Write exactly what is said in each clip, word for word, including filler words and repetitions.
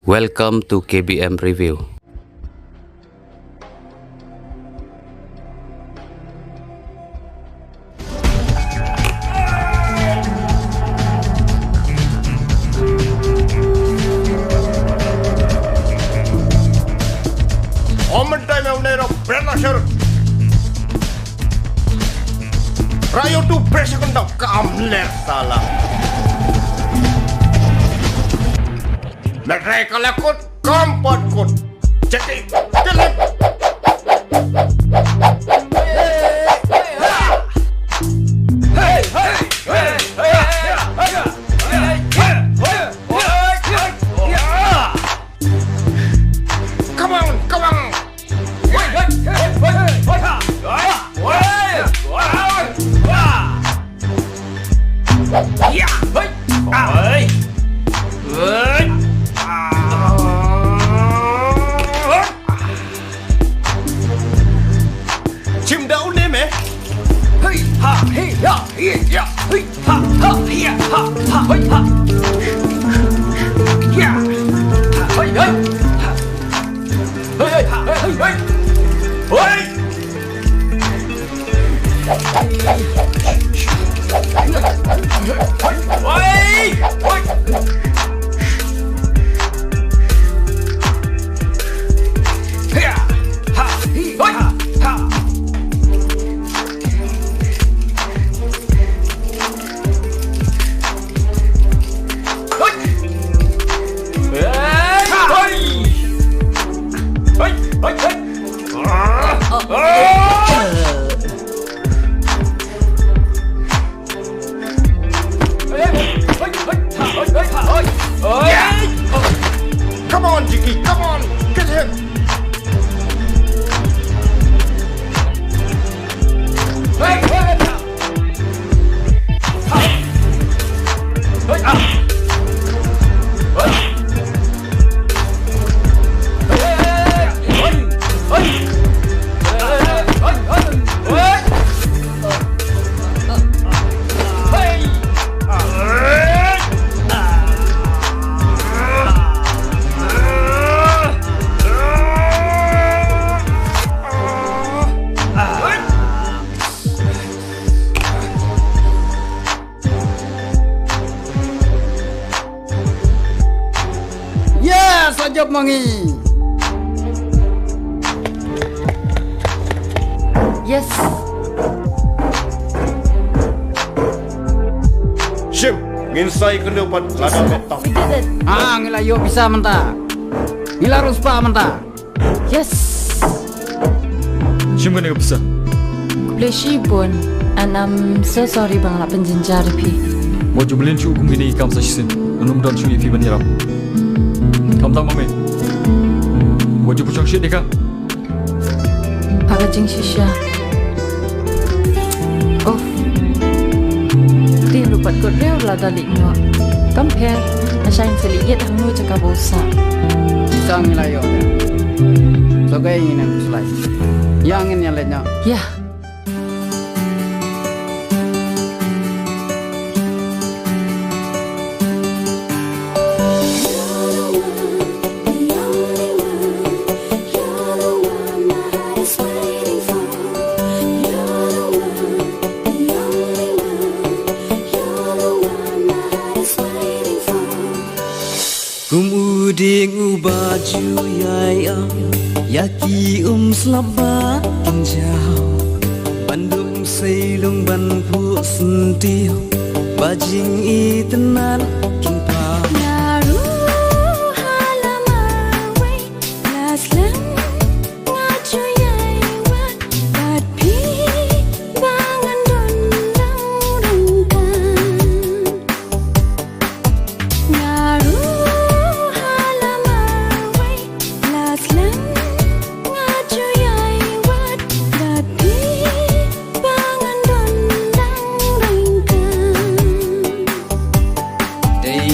Welcome to K B M Review. Om time of nero pressure. Rayo tu pressure kondok ka amler sala. Merai kalakut, kampot kut. Jadi, telit. Come on, come on. Chim da une me. Hey ha hey ya hey ya hey ha ha ya ha ha hey ha. Ya. Ha hey hey. Ha hey hey ha hey hey. Hey. Come on, Jiggy, come on, get him. Yes, ajab mangi. Yes. Shim, ngin sai kynduh pat lada betok. We did it. Ah, ngi la ïoh pisa mynta. Ngi la ruh spah mynta. Yes. Shim kane ka pisa. Khublei shibun. And I'm so sorry ba nga la pynjynjar ïa phi. Wat ju mlien shuh kum kine ki kam sa shisien. Ngam don shuh ïa phi ban ïarap. Khamtam ma me. Wat ju pynshong shit ïa ka. Ha ka jingshisha. Uff. Te ruh pat kut riew lada leit noh. Kam pher. Nga shait sa leit ïeit hangno jaka ba u sah. Sa ngi la ïoh ïa. Sa kaei ngin ïa khuslai. Ïa ngin ïa leit noh. Ïa. Kum u dieng uba ju ïai ïam ïa ki um slap ba kin jaw. Ban dum sei lung ban phuh syntiew ba jingitynnat kin paw. Nga ruh ha la marwei la slem. Nga ju ïai wad bad phi ba ngan don lang ryngkat. Nga ruh ha la marwei la slem. Nga ju ïai wad bad phi ba ngan don lang ryngkat. Dei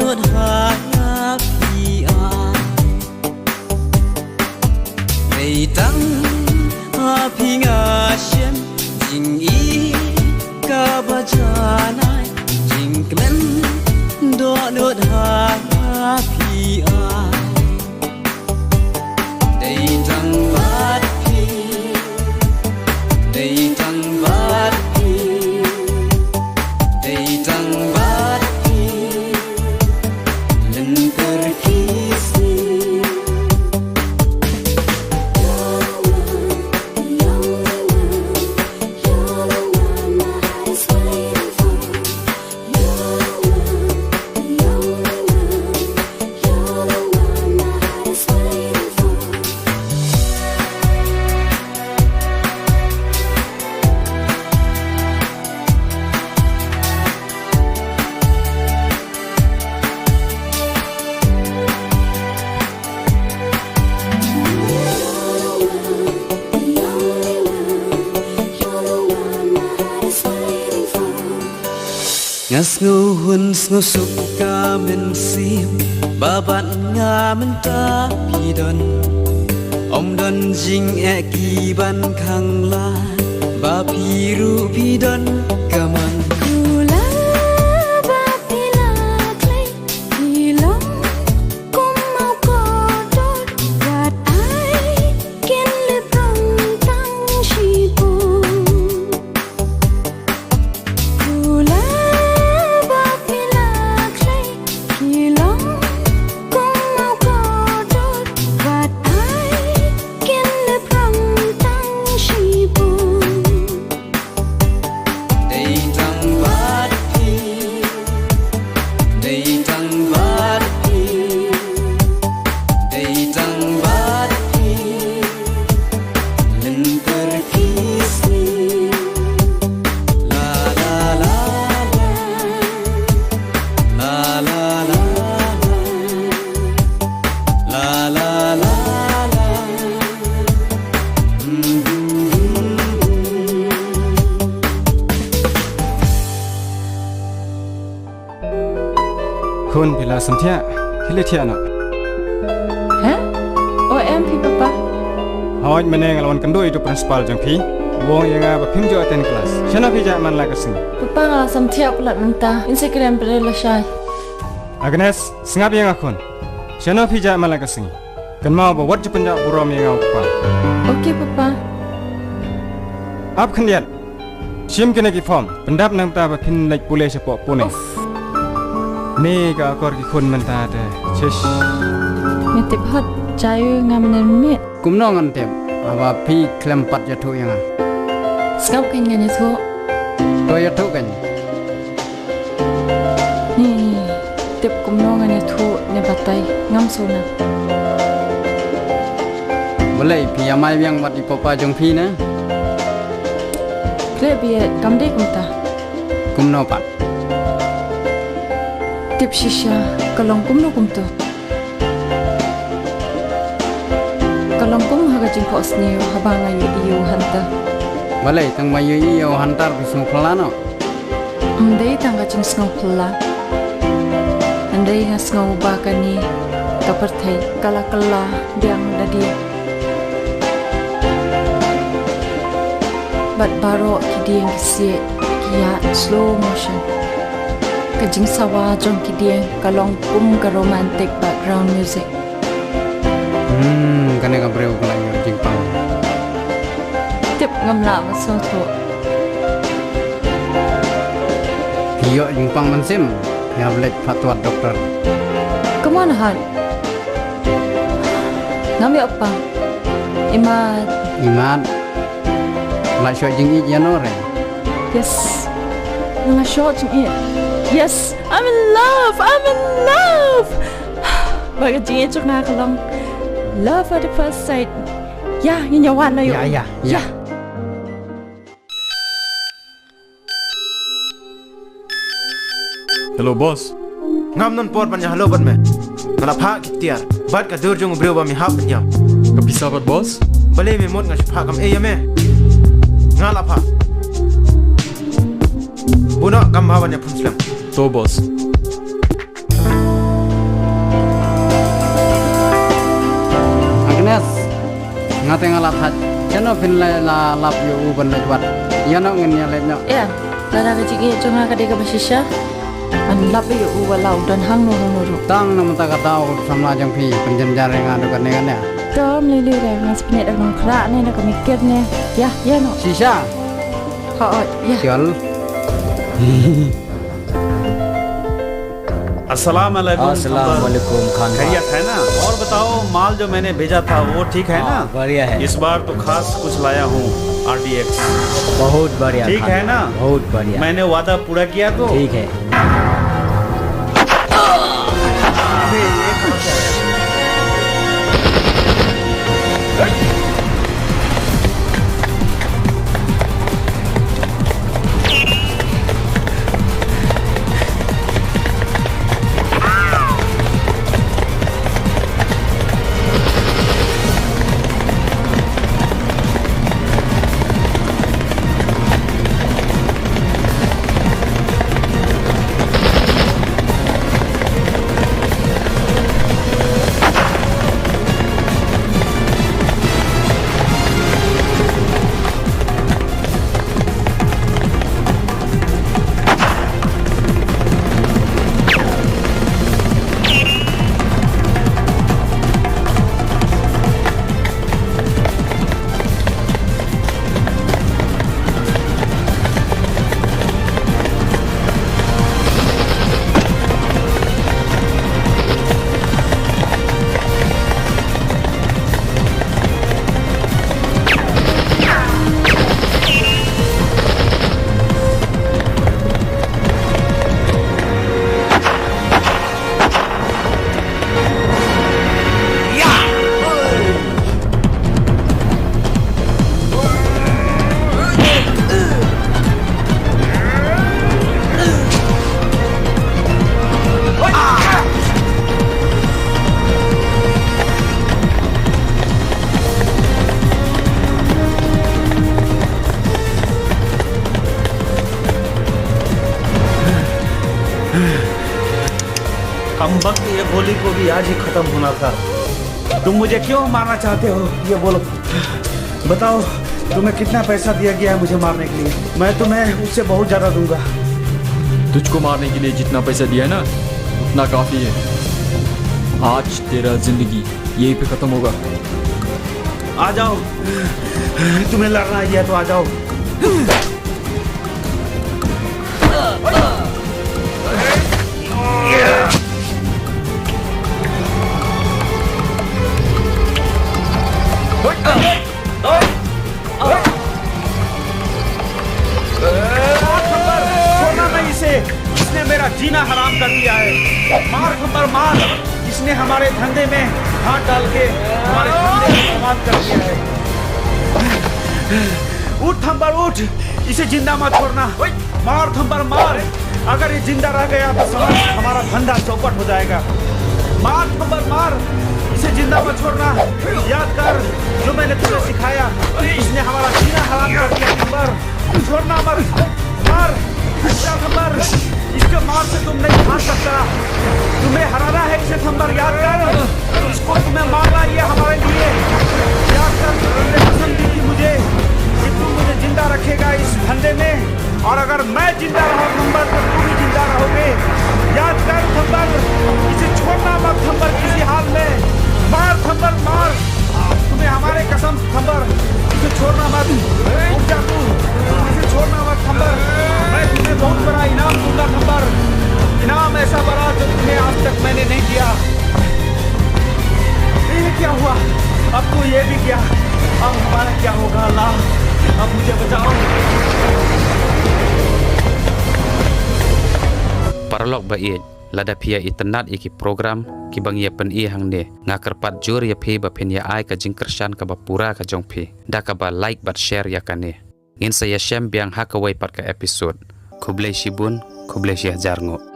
Nud ha phi ai. Dei tang ha phi nga shem jingïeit kaba janai, jingkmen dohnud ha phi ai. Dei tang bad phi, dei tang bad phi, dei tang bad phi, lynter ki sngi. Nga sngew hun sngew suk ka mynsiem ba bad nga mynta phi don. Ym don jingeh kiban khang lad ba phi ruh phi don ka mon. Kular ba phi la khlei, phi long kum u kordor, wat ai kin leh prong tang shibun. Kular ba phi la khlei, phi long kum u kordor, wat ai kin leh prong tang shibun. Dei tang bad phi, dei tang bad phi, dei tang bad phi, lynter ki sngi. La la la la, la la la la, la la la la. Khun, phi la samthiah? Khie leit thiah noh. Heh? O em phi papa? Hooid, mynne nga la wan kynduh ïa utu principal jong phi. U ong ïa nga ba phim ju attend class. Shano phi jah man la ka sngi? Papa, nga la samthiah palat mynta. Ngin sa kren pat lashai. Agnes, sngap ïa nga khun. Shano phi jah man la ka sngi? Kynmaw ba wat ju pynjah burom ïa nga u kpa. Okay papa. Ap khyndiat. Shim kine ki form, pyndap nangta ba phin leit pule shapoh Pune. Uff. Ne ka akor ki khun mynta te. Shish. Me tip hot, jaiu ngam nen mit. Kumno ngan tip, haba phi khlem pat ïathuh ïa nga. Sngap kein ngan ïathuh. To ïathuh kein. Ni, tip kumno ngan ïathuh ne batai, ngam sngewna. Balei phi ïamai biang bad i papa jong phi ne? Khleh bieit, kam dei kumta. Kumno pat? Tip shisha, ka long kumno kumto. Ka long kum ha ka jingphohsniew haba nga ïohi ïa u Hunter. Balei tang ba ïohi ïa u Hunter phi sngew phylla noh? Ym dei tang ka jingsngew phylla. Hynrei nga sngew ba kane ka pyrthei ka la kylla biang da die. Bad baroh ki dieng ki siej ki ïaid slow motion. Ka jingsawa jong ki dieng ka long kum ka romantic background music. Hmm, kane ka briew ka la ïoh jingpang. Tip ngam lah ban sngewthuh. Phi ïoh jingpang mynsiem, phi hap leit phah tuat doktor. Come on, Han. Ngam ïoh pang. Imat. Imat. Lah shoh jingïeit ïano re? Yes. Nga la shoh jingïeit. Yes, I'm in love. I'm in love. Ba ka jingïeit jong nga ka long love at the first sight. Ïa, ngin ïa wan na ïa. Ïa, ïa, ïa. Hello, boss. Ngam don por ban ïa hello bad me. Nga la phah ki tiar bad ka dur jong u briew ba me hap ban ïam. Ka pisa pat, boss? Balei me mut nga shu phah kam ei ïa me? Nga la phah. Bun noh, kam bha ban ïa phone slem. To, boss. Nga te nga la thait. Ïano phin la, la lap ïa u ban leit wad? Ïano ngin ïa leit noh. Ïa, lada ka jingïeit jong nga ka dei kaba shisha, ngan lap ïa u ba la u don hangno hangno ruh. Tang na mynta ka daw samla jong phi pynjynjar ïa nga da kane kane. To ym lei lei re, nga sa pynïaid da ka nongkhrah ne da ka mih kit ne. Ïa, ïa noh. Shisha. Hooid, ïa. Chal. अस्सलाम वालेकुम अस्सलाम वालेकुम खान भाई। खैरियत है ना? और बताओ, माल जो मैंने भेजा था, वो ठीक है ना? हाँ, बढ़िया है। इस बार तो खास कुछ लाया हूँ, आरडीएक्स। बहुत बढ़िया ठीक खान है भाई, ना? बहुत बढ़िया। मैंने वादा पूरा किया तो? ठीक है। अबे, ये कहाँ से आया? हम वक्त ये गोली को भी आज ही खत्म होना था। तुम मुझे क्यों मारना चाहते हो, ये बोलो। बताओ, तुम्हें कितना पैसा दिया गया है मुझे मारने के लिए? मैं तुम्हें उससे बहुत ज्यादा दूंगा। तुझको मारने के लिए जितना पैसा दिया है ना, उतना काफी है। आज तेरा जिंदगी यहीं पे खत्म होगा। आ जाओ, तुम्हें लड़ना ही है तो आ जाओ। छोड़ना नहीं इसे, इसने मेरा जीना हराम कर दिया है। मार थंबर मार, इसने हमारे धंधे में हाथ डाल के हमारे धंधे को बर्बाद कर दिया है। उठ थंबर उठ, इसे जिंदा मत छोड़ना। मार थंबर मार, अगर ये जिंदा रह गया तो समझ हमारा धंधा चौपट हो जाएगा। मार थंबर मार, इसे जिंदा मत छोड़ना। याद कर जो मैंने तुझे सिखाया, इसने हमारा जीना हराम कर दिया। थंबर छोड़ना मत, मार। अच्छा थंबर, इसके मार से तुम नहीं भाग सकता। तुम्हें हराना है इसे थंबर, याद कर। इसको तुम्हें मारना ये हमारे लिए। याद कर, तुमने कसम दी थी मुझे कि तू मुझे जिंदा रखेगा इस धंधे में, और अगर मैं जिंदा रहा थंबर तो तू भी जिंदा रहोगे। याद कर थंबर, इसे छोड़ना मत थंबर किसी हाल में। मार थंबर मार, तुम्हें हमारे कसम थंबर, इसे छोड़ना मत। उठ जा तू, इसे छोड़ना मत थंबर। मैं तुम्हें बहुत बड़ा इनाम दूंगा थंबर, इनाम ऐसा बड़ा जो तुम्हें आज तक मैंने नहीं दिया। ये क्या हुआ? अब तो ये भी गया। अब हमारा क्या होगा अल्लाह? अब मुझे बचाओ। Paralok ba ïeit, lada phi ïa itynnad ïa ki program kiba ngi ïa pyni hangne, nga kyrpad jur ïa phi ba phin ïa ai ka jingkyrshan kaba pura ka jong phi da kaba like bad share ïa kane. Ngin sa ïashem biang ha kawei pat ka episode. Khublei shibun, khublei shihajar nguh.